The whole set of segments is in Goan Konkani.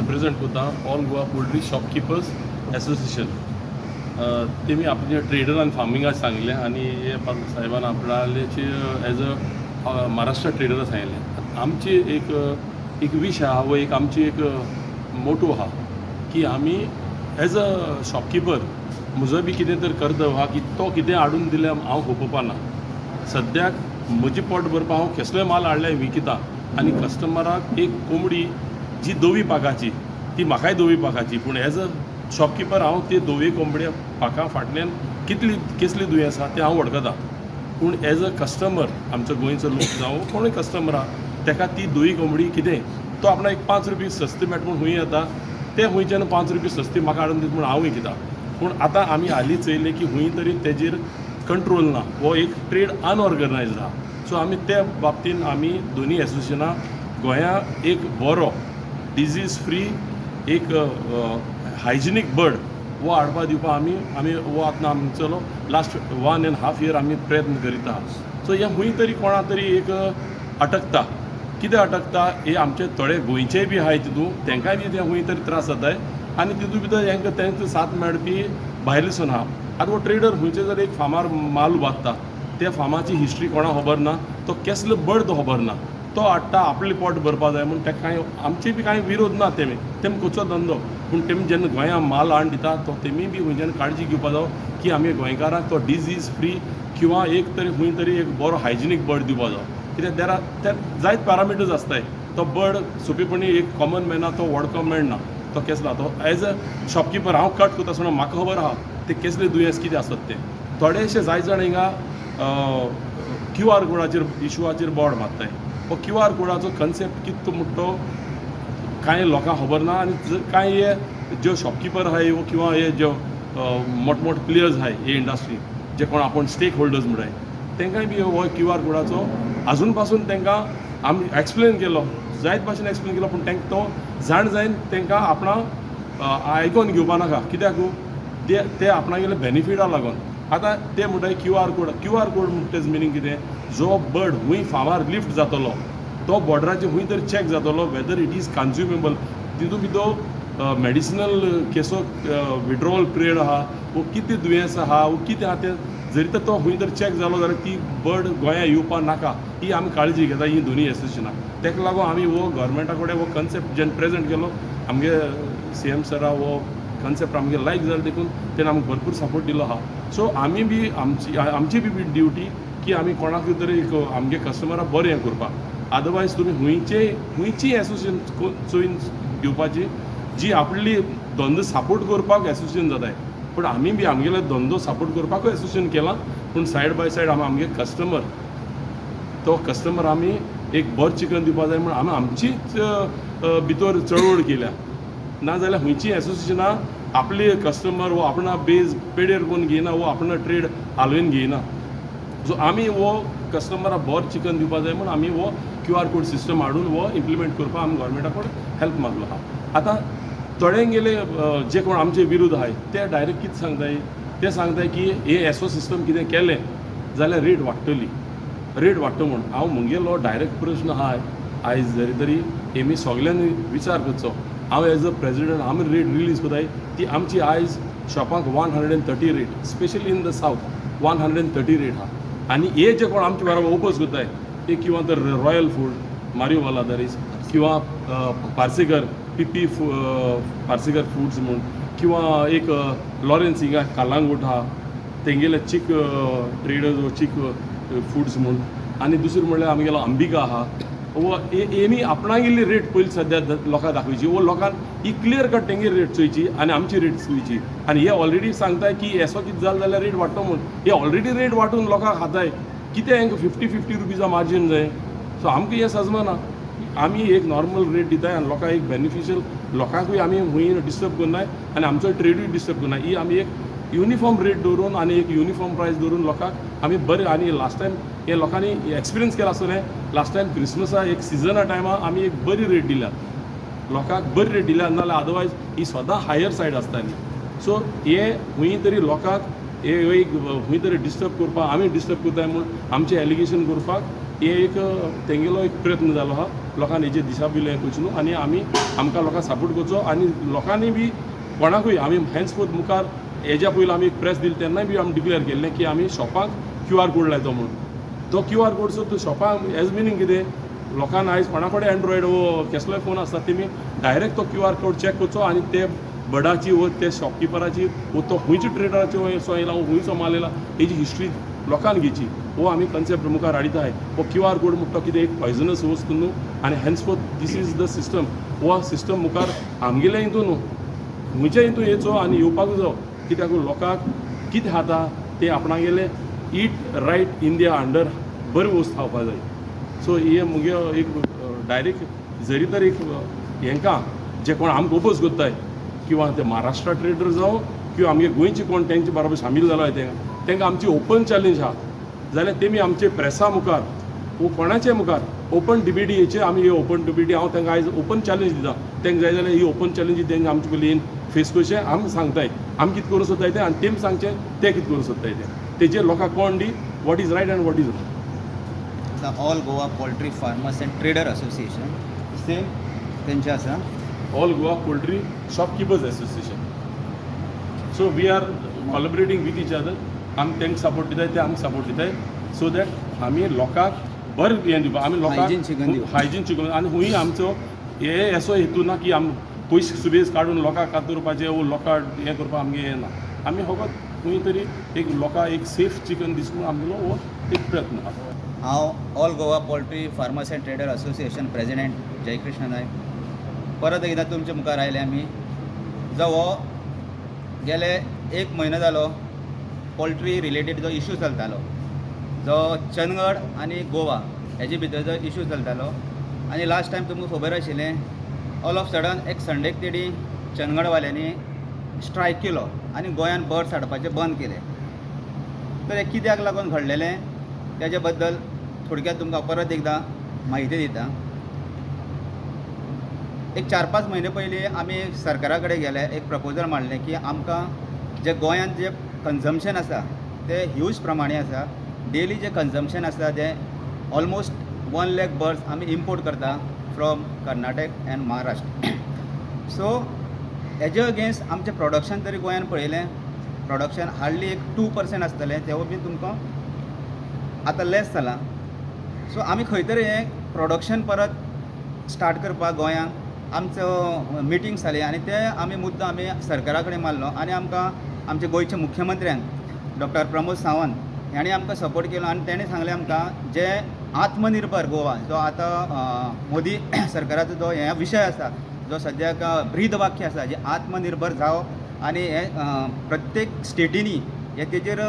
रिप्रेझेंट करता All Goa Poultry Shopkeepers Association. तेमी आपल्या ट्रेडर आनी फार्मिंगाक सांगलें आनी हे साहेबान आपणाल्याचे एज अ महाराष्ट्र ट्रेडर सांगलें. आमची एक एक वीश आहा वो एक आमची एक मोटो आहा की आमी एज अ शॉपकिपर म्हजो बी कितें तर कर्तव्य आहा की तो कितें हाडून दिल्यार हांव खपोवपा ना. सद्याक म्हजें पोट भरपाक हांव केसलोय माल हाडल्यार विकिता आनी कस्टमराक एक कोंबडी जी धवी पाकाची, ती म्हाकाय धवी पाकाची, पूण एज अ शॉपकिपर हांव ते धवे कोंबडे पाका फाटल्यान कितली केसली दुयेंस आसा तें हांव वळखता. पूण एज अ कस्टमर, आमचो गोंयचो लोक जावं कोणूय कस्टमर आहा, तेका ती धवी कोंबडी कितें तो आपणाक एक 5 रुपया सस्ती मेळटा म्हूण खूंय येता, ते खुंयच्यान 5 रुपया सस्ती म्हाका हाडून दिता म्हूण हांव विकता. पूण आतां आमी हालींच चयलें की खूंय तरी तेजेर कंट्रोल ना, हो एक ट्रेड अनऑर्गनायज्ड आहा. सो आमी ते बाबतीन आमी दोनी एसोसिएशनां गोंया एक बरो डिजीज फ्री, एक हायजिनीक बर्ड हो हाडपा दिवपा आमी हो आतां आमचो last 1.5 year आमी प्रयत्न करीत आहा. सो हें खूंय तरी कोणा तरी एक अटकता. कितें अटकता हे आमचे थोडे गोंयचेय बी आहाय तितून, तेंकांय बी ते खूंय तरी त्रास जाताय आनी तितून भितर हेंकां तेंचो साथ मेळपी भायले सून आहा. आतां हो ट्रेडर खंयचे जर एक फार्मार माल उबारता, त्या फार्माची हिस्ट्री कोणाक खबर ना, तो केसलो बर्ड तो खबर ना. तो हाडटा, आपलें पोट भरपा जाय म्हूण. तेका कांय आमचे बी कांय विरोध ना, तेमी तेमी करचो धंदो. पूण तेमी जेन्ना गोंया माल हाडून दिता, तो तेमी बी खंयच्यान काळजी घेवपा जावो की आमी गोंयकारांक तो डिजीज फ्री किंवा एक तरी खंय तरी एक बरो हायजिनीक बर्ड दिवपा जावो. कित्याक there are ते जायत पॅरामिटर्स आसताय. तो बर्ड सोंपेपणी एक कॉमन मॅना तो वळखो मेळना तो केसला. तो एज अ शॉपकिपर हांव कट करता आसतना म्हाका खबर आहा ते केसले दुयेंस कितें आसत तें. थोडेशे जायत जाण हिंगा क्यू आर कोडाचेर इशुआचेर बोर्ड मारताय. हो क्यू आर कोडाचो कन्सेप्ट कितें तो म्हणटा तो कांय लोकांक खबर ना. आनी कांय हे ज्यो शॉपकिपर आहाय वो किंवा हे ज्यो मोठ मोठ प्लेयर्स आहाय हे इंडस्ट्री, जे कोण आपूण स्टेक होल्डर्स म्हणटाय, तांकांय बी हो क्यू आर कोडाचो आजून पासून तांकां आमी एक्सप्लेन केलो, जायत भाशेन एक्सप्लेन केलो, पूण तांकां तो जाण जायन तांकां आपणा आयकोन घेवपा नाका. कित्याक ते ते आपणागेले बेनिफिटा लागून आतां ते म्हणटाय QR code. QR code म्हणटा तेज मिनींग कितें? जो बर्ड खूंय फार्मार लिफ्ट जातलो, तो बॉर्डराचेर खूंय तरी चॅक जातलो वेदर it is कन्ज्युमेबल. तितून भितर मेडिसिनल केसो विड्रॉवल पिरियड आहा वो कितें दुयेंस आहा वो कितें आहा तें जरी तर तो खूंय तरी चॅक जालो जाल्यार ती बर्ड गोंया येवपा नाका, ही आमी काळजी घेता ही दोनूय एसोसिएशनां. ताका लागून आमी हो गव्हर्मेंटा कडेन हो कन्सेप्ट जेन्ना प्रेजेंट केलो, आमगे सी एम सरा हो कन्सेप्ट आमगे लायक जालो, देखून तेणें आमकां भरपूर सपोर्ट दिलो आहा. सो आमी बी आमची बी ड्युटी की आमी कोणाकूय तरी एक आमगे कस्टमराक बरें हें करपाक. अदरवायज तुमी खुंयचेय खुंयचीय एसोसिएशन चोयन घेवपाची जी आपली धंदो सपोर्ट करपाक एसोसिएशन जाताय. पूण आमी बी आमगेलो धंदो सपोर्ट करपाकूय एसोसिएशन केलां, पूण सायड बाय सायड आमी आमगे कस्टमर, तो कस्टमर आमी एक बरें चिकन दिवपा जाय म्हूण आमी आमचीच भितर चळवळ केल्या. नाजाल्यार खंयचीय एसोसिएशनां आपले कस्टमर वो आपणा बेज पेडेर करून घेयना वो आपणा ट्रेड हालोवन घेयना. सो आमी हो कस्टमराक बरें चिकन दिवपा जाय म्हूण आमी हो क्यू आर कोड सिस्टम हाडून हो इम्प्लिमेंट करपाक आमी गोवोरमेंटा कडेन हेल्प मागलो आहा. आतां थोड्यांगेले जे कोण आमचे विरुद्ध आहाय ते डायरेक्ट कितें सांगताय, ते सांगताय की हे एसओ सिस्टम कितें केलें जाल्यार रेट वाडटली, रेट वाडटा म्हूण. हांव म्हगेलो डायरेक्ट प्रश्न आहाय, आयज जरी तरी हेमी सगल्यांनी विचार करचो. हांव एज अ प्रेजिडंट, आमी रेट रिलीज करताय ती आमची आयज शॉपाक 130 rate, specially in the south 130 rate आहा. आनी हे जे कोण आमचे बरोबर ओपोज करताय ते किंवा तर रॉयल फूड मारियो वालादारीस किंवा Parsekar P P Parsekar foods म्हूण किंवा एक लॉरेन्स हिंगा कालांगूट आहा, तेंगेले चीक ट्रेडर्स वो चीक फूड्स म्हूण. आनी दुसरें म्हणल्यार आमगेलो अंबिका आहा. वो हेमी आपणागेली रेट पयली सद्या लोकांक दाखोवची वो लोकांक ही क्लियर कट तेंगे रेट चोयची आनी आमची रेट चोयची. आनी हे ऑलरेडी सांगताय की एसो कितें जालें जाल्यार रेट वाडटलो म्हूण. हे ऑलरेडी रेट वांटून लोकांक खाताय. कितें हांकां 50-50 रुपीजा मार्जीन जाय? सो आमकां हें सजमना. आमी एक नॉर्मल रेट दिताय आनी लोकांक एक बेनिफिशियल, लोकांकूय आमी खंय डिस्टर्ब करनाय आनी आमचो ट्रेडूय डिस्टर्ब करनाय. ही आमी एक युनिफॉर्म रेट दवरून आनी एक युनिफॉर्म प्रायस दवरून लोकांक आमी बरें. आनी लास्ट टायम हे लोकांनी एक्सपिरियन्स केला आसतलें, लास्ट टायम क्रिसमसा एक सिजना टायमार आमी एक बरी रेट दिल्या लोकांक, बरी रेट दिल्या. नाजाल्यार अदरवायज ही सदां हायर सायड आसताली. सो हे खंय तरी लोकांक हे एक खंय तरी डिस्टर्ब करपाक, आमी डिस्टर्ब करताय म्हूण आमचें एलिगेशन करपाक. हे एक तेंगेलो एक प्रयत्न जालो आहा लोकांनी हेजे दिशा बिल हें करचें न्हू आनी आमी आमकां लोकांक सपोर्ट करचो आनी लोकांनी बी कोणाकूय आमी हेन्सफोर्थ मुखार हेज्या पयलीं आमी एक प्रेस दिली तेन्नाय बी आमी डिक्लेअर केल्लें की आमी शॉपाक क्यू आर कोड लायतो म्हणून. तो क्यू आर कोड सुद्दां शॉपाक एज मिनींग कितें, लोकांक आयज कोणा कडेन एन्ड्रॉयड वो केसलोय फोन आसता, तेमी डायरेक्ट तो क्यू आर कोड चॅक करचो आनी ते बर्डाची वो ते शॉपकिपराची वो तो खंयच्या ट्रेडराचो सो येयला वो खंयचो माल येयला हेजी हिस्ट्री लोकांक घेवची. हो आमी कन्सेप्ट मुखार हाडिताय. हो क्यू आर कोड म्हणटा तो कितें एक पॉयजनस वस्तू न्हू आनी henceforth this is the system. हो सिस्टम मुखार आमगेले हितून न्हू, खंयच्या हितून येचो आनी येवपाक जायो, कित्याक लोकांक कितें खाता ते आपणागेले eat right India under बरी वस्त खावपा जाय. सो हे मुगे एक डायरेक्ट जरी तर एक हेंकां जे कोण आमकां ओपोज करताय किंवा ते महाराष्ट्रा ट्रेडर जावं किंवा आमगे गोंयचे कोण तेंचे बरोबर सामील जाला तेंकां आमची ओपन चॅलेंज आहा जाल्यार तेमी आमचे प्रेसा मुखार वो कोणाचे मुखार ओपन डिबेटीचेर आमी हे ओपन डिबेटी हांव तांकां आयज ओपन चॅलेंज दिता. तांकां जाय जाल्यार ही ओपन चॅलेंज तेंकां आमचे पयलीं फेस करचें. आमी सांगताय आमी कितें करूंक सोदताय तें आनी तेमी सांगचें ते कितें करूंक सोदताय तें. तेजेर लोकांक कोण दी what is right and what is wrong. The All Goa Poultry Farmers and Trader Association, same तेंचे आसा. All Goa Poultry Shopkeepers Association. So we are collaborating with each other. आमी तांकां सपोर्ट दिताय, ते आमकां सपोर्ट दिताय, सो that आमी लोकांक बरें हें दिवपा आमी Hygiene chicken लोकांक दिवप. Hygiene chicken. आनी खूंय आमचो हे असो हेतू ना की आमी पयशे सुबेज काडून लोकांक कातरपाचें वो लोकांक हें करपाक आमगे हें ना. आमी फकत खंय तरी एक लोकांक एक सेफ चिकन दिस म्हणून आमगेलो हो एक प्रयत्न आहा. हांव All Goa Poultry Farmers and Trader Association President Jaikrishna Naik परत एकदां तुमच्या मुखार आयले. आमी जो हो गेले एक म्हयनो जालो पोल्ट्री रिलेटेड जो इशू चलतालो, जो चंदगड आनी गोवा हेजे भितर जो इशू चलतालो आनी लास्ट टायम तुमकां खबर आशिल्लें, ऑल ऑफ सडन एक संडेक तेणी चंदगडवाल्यांनी स्ट्रायक केलो आनी गोंयान बर्ड्स हाडपाचें बंद केलें. तर हें कित्याक लागून घडलेलें तेजे बद्दल थोडक्यात तुमकां परत एकदां म्हायती दिता. एक 4-5 म्हयने पयलीं आमी सरकारा कडेन गेले, एक प्रपोजल मांडलें की आमकां जे गोंयांत जे कन्जम्पशन आसा तें ह्यूज प्रमाणे आसा. डेली जें कन्जम्पशन आसा तें ऑलमोस्ट 1 लॅक बर्ड्स आमी इम्पोर्ट करता from Karnataka and Maharashtra. So हेजे अगेन्स्ट आमचें प्रोडक्शन तरी गोंयान पळयलें, प्रोडक्शन हार्डली एक 2% आसतलें, तेवूय बी तुमकां आतां लेस जालां. सो आमी खंय तरी हें प्रोडक्शन परत स्टार्ट करपाक गोंयांत आमचो मिटींग्स जाली आनी ते आमी मुद्दो आमी सरकारा कडेन मारलो आनी आमकां आमच्या गोंयच्या मुख्यमंत्र्यान डॉक्टर प्रमोद सावंत हांणी आमकां सपोर्ट केलो आनी तेणें सांगलें आमकां जे आत्मनिर्भर गोवा जो आतां मोदी सरकाराचो जो हे विशय आसा, जो सद्याक ब्रीद वाक्य आसा जे आत्मनिर्भर जावप आनी हे प्रत्येक स्टेटींनी हे तेजेर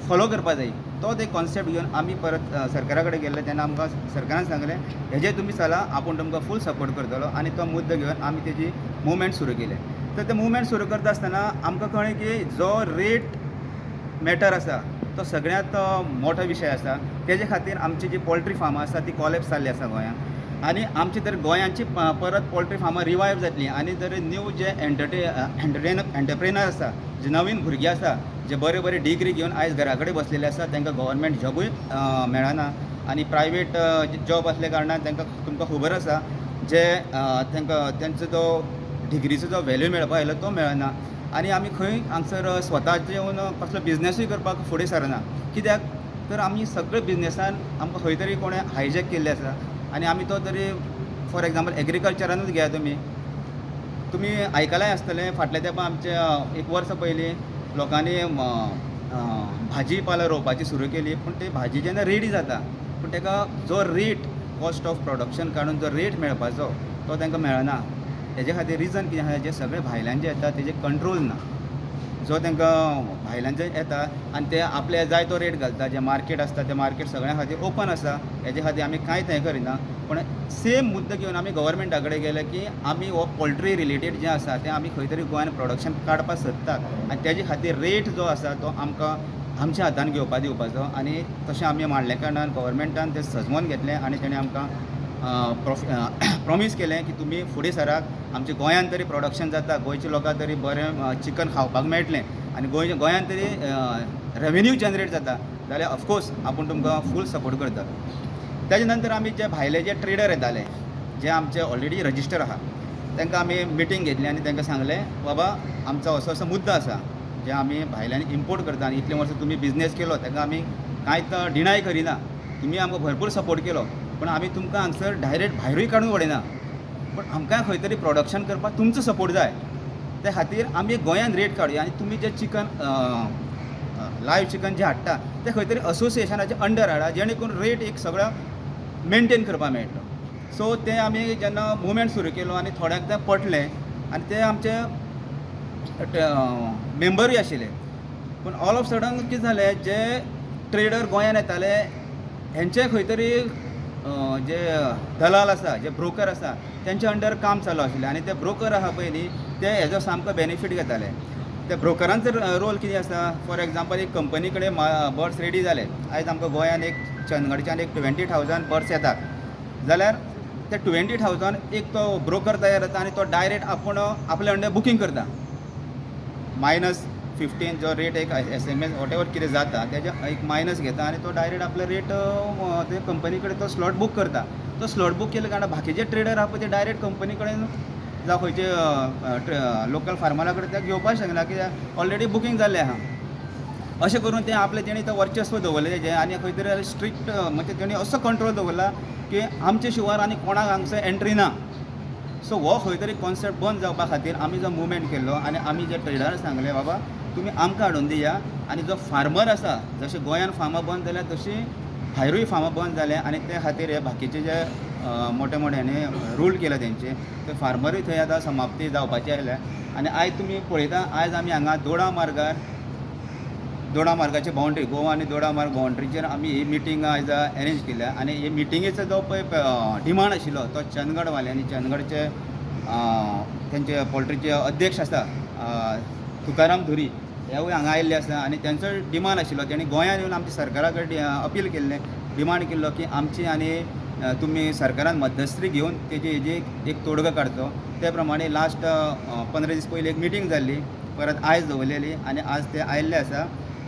फॉलो करपा जाय, तो ते कॉन्सेप्ट घेवन आमी परत सरकारा कडेन गेल्ले तेन्ना आमकां सरकारान सांगलें हेजेर तुमी चला, आपूण तुमकां फूल सपोर्ट करतलो. आनी तो मुद्दो घेवन आमी तेजी मुवमेंट सुरू केलें. तर तें मुवमेंट सुरू करता आसतना आमकां कळ्ळें की जो रेट मॅटर आसा तो सगळ्यांत मोठो विशय आसा. तेजे खातीर आमची जी पोल्ट्री फार्मां आसा ती कॉलेप्स जाल्ली आसा गोंयांत आनी आमची तर गोंयांची परत पोल्ट्री फार्मां रिवायव जातली आनी जर न्यू जे एंटरप्रेनर आसा, जे नवीन भुरगे आसा, जे बरे बरे डिग्री घेवन आयज घरा कडेन बसलेले आसा, तांकां गव्हर्मेंट जॉबूय मेळना आनी प्रायवेट जॉब आसल्या कारणान तांकां तुमकां खबर आसा जे तांकां तेंचो जो डिग्रीचो जो वेल्यू मेळपा आयलो तो मेळना आनी आमी खंय हांगसर स्वताचे येवन कसलो बिजनसूय करपाक फुडें सरना, कित्याक तर आमी सगळे बिजनसान आमकां खंय तरी कोणें हायजॅक केल्लें आसा. आनी आमी तो तरी फॉर एग्जाम्पल एग्रीकल्चरानूच घेया, तुमी तुमी आयकलांय आसतलें, फाटल्या तेंपा आमच्या एक वर्सा पयलीं लोकांनी भाजी पालो रोवपाची सुरू केली, पूण ती भाजी जेन्ना रेडी जाता पूण ताका जो रेट कॉस्ट ऑफ प्रोडक्शन काडून जो रेट मेळपाचो तो तांकां मेळना. हेजे खातीर रिजन कितें आसा, जे सगळे भायल्यान जे येता तेजे कंट्रोल ना. जो तांकां भायल्यान जे येता आनी ते आपले जाय तो रेट घालता. जे मार्केट आसता ते मार्केट सगळ्यां खातीर ओपन आसा, हेजे खातीर आमी कांयच हें करिना. पूण सेम मुद्दो घेवन आमी गव्हर्मेंटा कडेन गेले की आमी हो पोल्ट्री रिलेटेड जें आसा तें आमी खंय तरी गोंयान प्रोडक्शन काडपाक सोदतात आनी तेजे खातीर रेट जो आसा तो आमकां आमच्या हातान घेवपा दिवपाचो. आनी तशें आमी मांडल्या कारणान गव्हर्मेंटान तें सजमोन घेतलें आनी तेणें आमकां प्रॉमीस केलें की तुमी फुडें सरात, आमच्या गोंयान तरी प्रोडक्शन जाता, गोंयच्या लोकांक तरी बरें चिकन खावपाक मेळटलें आनी गोंयान तरी रेवेन्यू जनरेट जाता जाल्यार ऑफकोर्स आपूण तुमकां फूल सपोर्ट करता. तेजे नंतर आमी जे भायले जे ट्रेडर येताले, जे आमचे ऑलरेडी रजिस्टर आहा, तांकां आमी मिटींग घेतली आनी तांकां सांगलें, बाबा, आमचो असो असो मुद्दो आसा जे आमी भायल्यान इम्पोर्ट करता आनी इतले वर्सां तुमी बिजनेस केलो, ताका आमी कांयच डिनाय करिना, तुमी आमकां भरपूर सपोर्ट केलो, पूण आमी तुमकां हांगसर डायरेक्ट भायरूय काडून उडयना, पूण आमकां खंय तरी प्रोडक्शन करपाक तुमचो सपोर्ट जाय. ते खातीर आमी गोंयान रेट काडुया आनी तुमी जे चिकन, लायव चिकन जे हाडटा ते खंय तरी असोसिएशनाचे अंडर हाडा, जेणे करून रेट एक सगळो मेनटेन करपाक मेळटलो. सो तें आमी जेन्ना मुवमेंट सुरू केलो आनी थोड्यांक तें पटलें आनी ते आमचे मेंबरूय आशिल्ले. पूण ऑल ऑफ सडन कितें जालें, जे ट्रेडर गोंयान येताले हेंचे खंय तरी जे दलाल आसा, जे ब्रोकर आसा, तेंच्या अंडर काम चालू आशिल्लें आनी ते ब्रोकर आहा पळय न्ही, ते हेजो सामको बेनिफीट घेताले. ते ब्रोकरांचो रोल कितें आसा, फॉर एग्जाम्पल, एक कंपनी कडेन बर्ड्स रेडी जाले, आयज आमकां गोंयान एक चंदगडच्यान एक 20,000 बर्ड्स येतात जाल्यार ते 20,000 एक तो ब्रोकर तयार जाता आनी तो डायरेक्ट आपूण आपले अंडर बुकींग करता. मायनस 15 जो रेट एक एसएमएस what ever कितें जाता तेजे एक मायनस घेता आनी तो डायरेक्ट आपलो रेट ते कंपनी कडेन तो स्लॉट बूक करता. तो स्लॉट बूक केले कारणान बाकीचे ट्रेडर आहा पळय ते डायरेक्ट कंपनी कडेन जावं खंयचे लोकल फार्मरा कडेन ते घेवपाक शकना, कित्याक ऑलरेडी बुकींग जाल्लें आहा. अशें करून ते आपलें तेणी तो वर्चस्व दवरलें तेजें आनी खंय तरी स्ट्रिक्ट म्हणजे तेणी असो कंट्रोल दवरला की आमचे शिवार आनी कोणाक हांगसर एंट्री ना. सो हो खंय तरी कॉन्सेप्ट बंद जावपा खातीर आमी जो मुवमेंट केल्लो आनी आमी जे ट्रेडरांक सांगलें, बाबा, तुमी आमकां हाडून दिया आनी जो फार्मर आसा, जशें गोंयान फार्मां बंद जाल्या तशी भायरूय फार्मां बंद जाल्या आनी ते खातीर हे बाकीचे जे मोठे मोठ्यांनी रूल केला तेंचे ते फार्मरूय थंय आतां समाप्ती जावपाची आयल्या. आनी आयज तुमी पळयता, आयज आमी हांगा दोडा मार्गार, दोडा मार्गाचे बाउंड्री, गोवा आनी दोडा मार्ग बाउंड्रीचेर आमी ही मिटींग आयज अरेंज केल्या. आनी हे मिटिंगेचो जो पळय डिमांड आशिल्लो तो चंदगडवाल्यांनी, चंदगडचे तेंचे पोल्ट्रीचे अध्यक्ष आसा तुकाराम धुरी, हेवूय हांगा आयिल्ले आसा आनी तेंचो डिमांड आशिल्लो, तेणी गोंयांत येवन आमच्या सरकारा कडेन अपील केल्लें, डिमांड केल्लो की आमची आनी तुमी सरकारान मध्यस्थी घेवन तेजी हेजी एक तोडगो काडचो. ते प्रमाणे लास्ट 15 दीस पयलीं एक मिटींग जाल्ली, परत आयज दवरलेली आनी आज ते आयिल्ले आसा.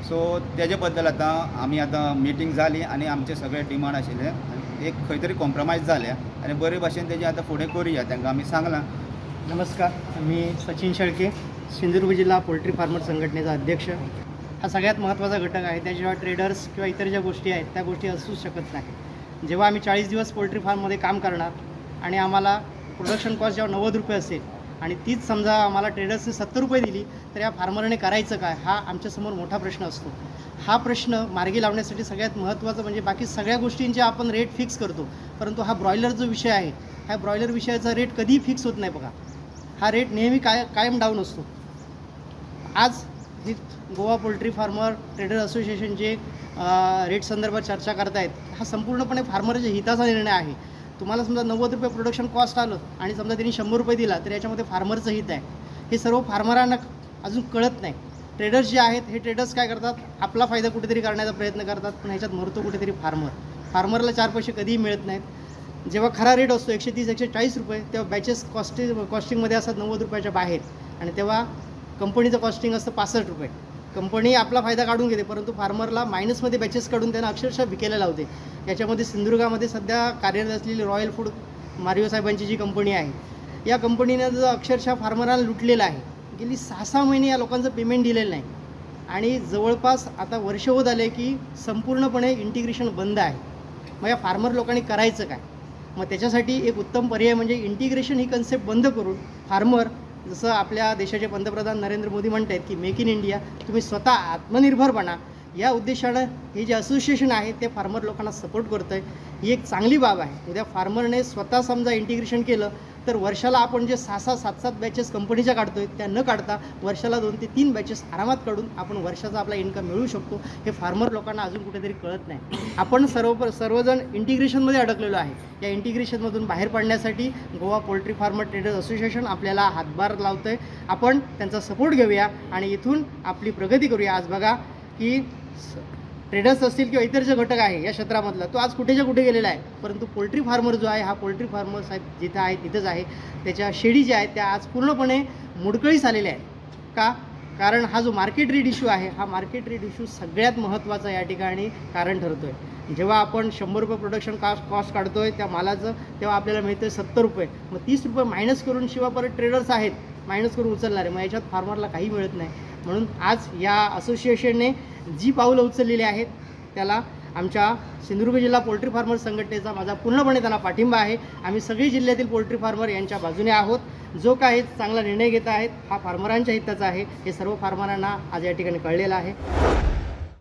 सो तेजे बद्दल आतां आमी आतां मिटींग जाली आनी आमचे सगळे डिमांड आशिल्ले आनी एक खंय तरी कॉम्प्रोमायज जालें आनी बरे भाशेन तेजें आतां फुडें करुया, तांकां आमी सांगलां. नमस्कार, मी सचिन शेळके, सिंधुदुर्ग जिल्हा पोल्ट्री फार्मर संघटनेचा अध्यक्ष. हा सगळ्यात महत्त्वाचा घटक आहे. त्याशिवाय ट्रेडर्स किंवा इतर ज्या गोष्टी आहेत त्या गोष्टी असूच शकत नाही. जेव्हा आम्ही 40 दिवस पोल्ट्री फार्ममध्ये काम करणार आणि आम्हाला प्रोडक्शन कॉस्ट जेव्हा 90 रुपये असेल आणि तीच समजा आम्हाला ट्रेडर्सने 70 रुपये दिली, तर या फार्मरने करायचं काय, हा आमच्यासमोर मोठा प्रश्न असतो. हा प्रश्न मार्गी लावण्यासाठी सगळ्यात महत्त्वाचं म्हणजे बाकी सगळ्या गोष्टींचे आपण रेट फिक्स करतो, परंतु हा ब्रॉयलर जो विषय आहे, ह्या ब्रॉयलर विषयाचा रेट कधीही फिक्स होत नाही. बघा, हा रेट नेहमी कायम डाऊन असतो. आज ही गोवा पोल्ट्री फार्मर ट्रेडर असोसिएशनचे रेट संदर्भात चर्चा करतायत, हा संपूर्णपणे फार्मरच्या हिताचा निर्णय आहे. तुम्हाला समजा 90 रुपये प्रोडक्शन कॉस्ट आलं आणि समजा त्यांनी 100 रुपये दिला, तर याच्यामध्ये फार्मरचं हित आहे. हे सर्व फार्मरांना अजून कळत नाही. ट्रेडर्स जे आहेत, हे ट्रेडर्स काय करतात, आपला फायदा कुठेतरी करण्याचा प्रयत्न करतात, पण ह्याच्यात मरतो कुठेतरी फार्मर. फार्मरला चार पैसे कधीही मिळत नाहीत. जेव्हा खरा रेट असतो 130, 140 रुपये, तेव्हा बॅचेस कॉस्टिंगमध्ये असतात 90 रुपयाच्या बाहेर आणि तेव्हा कंपनीचं कॉस्टिंग असतं 65 रुपये. कंपनी आपला फायदा काढून घेते, परंतु फार्मरला मायनसमध्ये बॅचेस काढून त्यांना अक्षरशः भिकेला लावते. याच्यामध्ये सिंधुदुर्गामध्ये सध्या कार्यरत असलेली रॉयल फूड, मारिओ साहेबांची जी कंपनी आहे, या कंपनीनं जो अक्षरशः फार्मरांना लुटलेलं आहे. गेली 6-6 महिने या लोकांचं पेमेंट दिलेलं नाही आणि जवळपास आता वर्ष होत आले की संपूर्णपणे इंटिग्रेशन बंद आहे. मग या फार्मर लोकांनी करायचं काय? मग त्याच्यासाठी एक उत्तम पर्याय म्हणजे इंटिग्रेशन ही कन्सेप्ट बंद करून फार्मर, जसं आपल्या देशाचे पंतप्रधान नरेंद्र मोदी म्हणत आहेत की मेक इन इंडिया, तुम्ही स्वतः आत्मनिर्भर बना, या उद्देशानं हे जे असोसिएशन आहे ते फार्मर लोकांना सपोर्ट करतं आहे. ही एक चांगली बाब आहे. उद्या फार्मरने स्वतः समजा इंटिग्रेशन केलं तर वर्षाला आपण जे सहा सहा, सात सात बॅचेस कंपनीच्या काढतो आहे, त्या न काढता वर्षाला दोन ते तीन बॅचेस आरामात काढून आपण वर्षाचा आपला इन्कम मिळवू शकतो. हे फार्मर लोकांना अजून कुठेतरी कळत नाही. आपण सर्वजण इंटिग्रेशनमध्ये अडकलेलो आहे. या इंटिग्रेशनमधून बाहेर पडण्यासाठी Goa poultry farmer traders association आपल्याला हातभार लावतं आहे. आपण त्यांचा सपोर्ट घेऊया आणि इथून आपली प्रगती करूया. आज बघा की ट्रेडर्स असतील किंवा इतर जे घटक आहे या क्षेत्रामधला, तो आज कुठेच्या कुठे गेलेला आहे, परंतु पोल्ट्री फार्मर जो आहे, हा पोल्ट्री फार्मर साहेब जिथं आहे तिथंच आहे. त्याच्या शेडी ज्या आहेत त्या आज पूर्णपणे मोडकळीस आलेल्या आहेत. का? कारण हा जो मार्केट रेट इश्यू आहे, हा मार्केट रेट इश्यू सगळ्यात महत्त्वाचा या ठिकाणी कारण ठरतो आहे. जेव्हा आपण 100 रुपये प्रोडक्शन कास्ट कॉस्ट काढतो आहे त्या मालाचं, तेव्हा आपल्याला मिळतं 70 रुपये. मग 30 रुपये मायनस करून शिवाय परत ट्रेडर्स आहेत मायनस करून उचलणारे, मग याच्यात फार्मरला काही मिळत नाही. म्हणून आज या असोसिएशनने जी पावलं उचललेली आहेत, त्याला आमच्या सिंधुदुर्ग जिल्हा पोल्ट्री फार्मर संघटनेचा माझा पूर्णपणे त्यांना पाठिंबा आहे. आम्ही सगळे जिल्ह्यातील पोल्ट्री फार्मर यांच्या बाजूने आहोत. जो काही चांगला निर्णय घेत आहेत, हा फार्मरांच्या हिताचा आहे, हे सर्व फार्मरांना आज या ठिकाणी कळलेलं आहे.